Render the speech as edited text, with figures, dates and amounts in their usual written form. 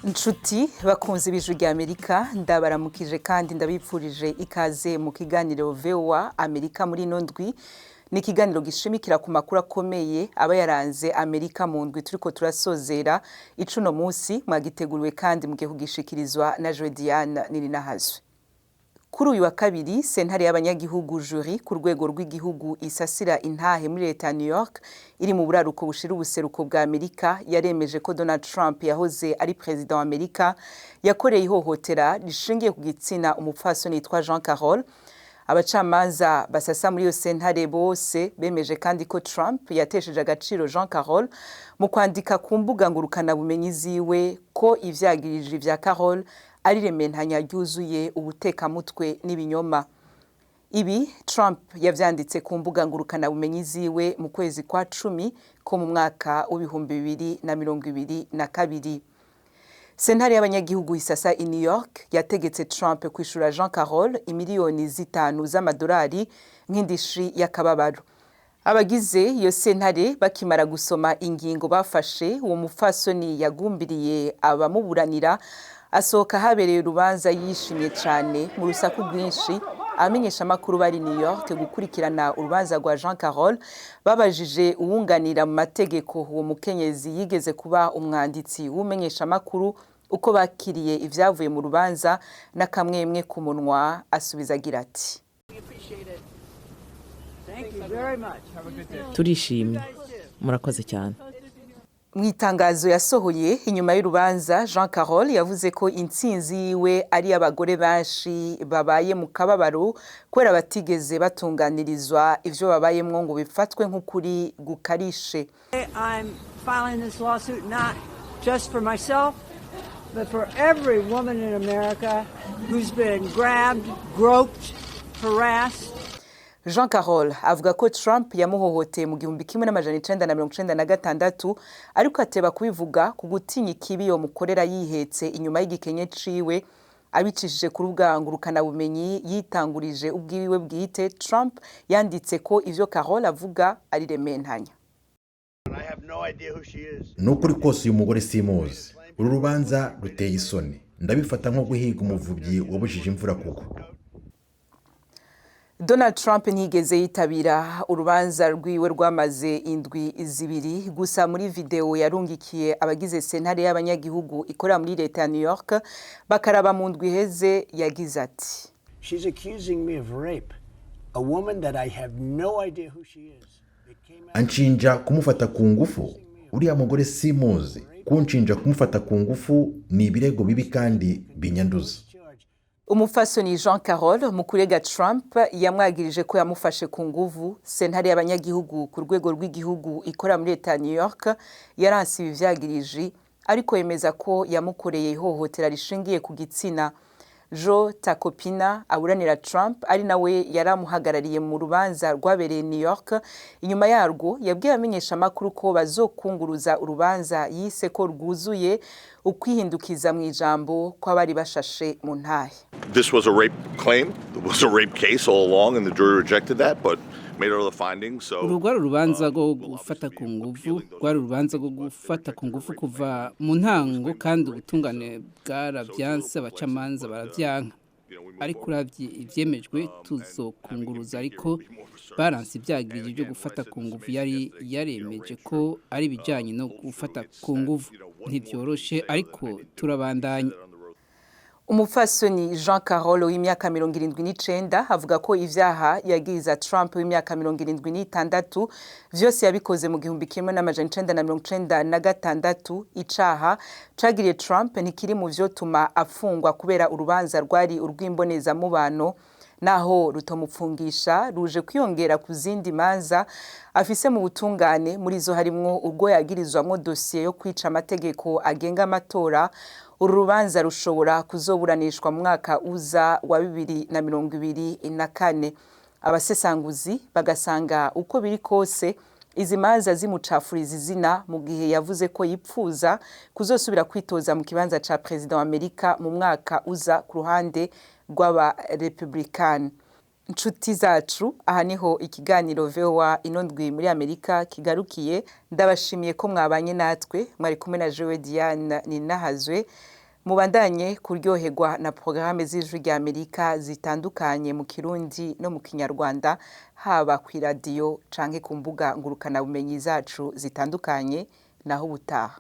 Nshuti bakunze b'Ijwi rya Amerika, ndabaramukije kandi ndabipfurije ikaze mu kiganiro VOA Amerika muri ino ndwi. Ni ikiganiro gishimikira ku makuru akomeye aba yaranze Amerika mu ndwi turiko turasozera. Icuno munsi mwagiteguriwe kandi mugiye kugishikirizwa na Joe Diane Nininahazwe. Kuri uyu wa kabiri, sentare y'abanyagihugu, jury, ku rwego rw'igihugu isasira intahe muri leta ya New York iri mu buraruko bushira ubuseruko bwa Amerika yaremeje ko Donald Trump yahoze ari perezida wa Amerika yakoreye ihohotera rishingiye ku gitsina umupfasoni yitwa Jean Carroll. Abacamanza basasa muri iyo sentare bose bemeje kandi ko Trump yatesheje agaciro Jean Carroll mu kwandika ku mbuga ngurukanabumenyi ziwe ko ivyagirije vya Carroll ari rementanya ryuzuye ubutekamutwe n'ibinyoma. Ibi Trump yavyanditse ku mbuga ngurukanabumenyi ziwe mu kwezi kwa 10 ko mu mwaka w'2022. Sentare y'abanyagihugu isasa i New York yategetse Trump kwishura Jean Carroll imiliyoni 5 z'amadolari nk'indishi y'akababaro. Abagize iyo sentare bakimara gusoma ingingo bafashe, uwo mupfasoni yagumbiriye abamuburanira, asohoka habereye urubanza yishimye cyane mu rusaku rwinshi. Abamenyeshamakuru bari New York gukurikirana urubanza rwa Jean Carroll babajije uwunganira mu mategeko uwo mukenyezi yigeze kuba umwanditsi w'umenyeshamakuru uko bakiriye ibyavuye mu rubanza. N'akamwemwe ku munwa asubiza agira ati: Turishimye, murakoze cyane. Mu itangazo yasohoye inyuma y'urubanza, Jean Carroll yavuze ko intsinzi yiwe ari abagore benshi babaye mu kababaro kubera batigeze batunganirizwa ivyo babayemwo ngo bifatwe nk'ukuri gukarishe. I'm filing this lawsuit not just for myself, but for every woman in America who's been grabbed, groped, harassed. Jean Carroll avuga ko Trump yamuhohoteye mu 1996, ariko ateba kubivuga ku gutinya ikibi yomukorera yihetse inyuma y'igikenye ciwe. Abicishije ku rubuga ngurukanabumenyi yitangurije ubwiwe bwite, Trump yanditse ko ivyo Carroll avuga ari rementanya. Ni ukuri kose, uyu mugore simuzi. Uru rubanza ruteye isoni. Ndabifata nko guhiga umuvubyi wabujije imvura kugwa. Donald Trump ntiyigeze yitabira urubanza rwiwe rwamaze indwi 2 gusa. Muri video yarungikiye abagize sentare y'abanyagihugu ikorera muri leta ya New York bakaraba mu ndwi iheze, yagize ati: She's accusing me of rape, a woman that I have no idea who she is. It came out Anshinja kumufata ku ngufu. Uriya mugore simuzi. Kunshinja kumufata ku ngufu ni ibirego bibi kandi binyanduza. Charge. Umupfasoni Jean Carroll mu kurega Trump yamwagirije ko yamufashe ku nguvu. Sentare y'abanyagihugu ku rwego rw'igihugu ikorera muri leta ya New York yaranse ibi vyagiriji, ariko yemeza ko yamukoreye ihohotera rishingiye ku gitsina. Joe Tacopina aburanira Trump, ari nawe yaramuhagarariye mu rubanza rwabereye New York, inyuma yarwo yabwiye abamenyeshamakuru ko bazokunguruza urubanza yise ko rwuzuye ukwihindukiza mu ijambo kw'abari bashashe mu ntahe. This was a rape claim. It was a rape case all along, and the jury rejected that, but made other findings. So Uru rwari urubanza rwo gufata ku nguvu, rwari urubanza rwo gufata ku ngufu kuva mu ntango, kandi ubutungane bwarabyanse, abacamanza baravyanka. Ariko uravye ivyemejwe, tuzokunguruza, ariko baranse ivyagirije byo gufata ku nguvu. Yari yaremeje ko ari ibijanye no gufata ku nguvu. Ntivyoroshe, ariko turabandanya. Umupfasoni Jean Carroll w'imyaka 79 avuga ko ivyaha yagiriza Trump w'imyaka 76 vyose yabikoze mu 1996. Icaha cagiriye Trump ntikiri mu vyotuma afungwa kubera urubanza rwari urw'imbonezamubano. Naho rutomupfungisha, ruje kwiyongera ku zindi manza afise mu butungane. Muri zo harimwo urwo yagirizwamwo dosiye yo kwica amategeko agenga amatora. Uru rubanza rushobora kuzoburanishwa mu mwaka uza wa 2024. Abasesanguzi bagasanga uko biri kose izi manza zimucafuriza izina mu gihe yavuze ko yipfuza kuzosubira kwitoza mu kibanza ca perezida wa Amerika mu mwaka uza ku ruhande rw'aba Republican. Nshuti zacu, aha niho ikiganiro VOA ino ndwi muri Amerika kigarukiye. Ndabashimiye ko mwabanye natwe. Mwari kumwe na jewe Diane Ninahazwe. Mubandanye kuryoherwa na porogaramu z'Ijwi rya Amerika zitandukanye mu Kirundi no mu Kinyarwanda, haba ku iradiyo canke ku mbuga ngurukanabumenyi zacu zitandukanye. Naho ubutaha.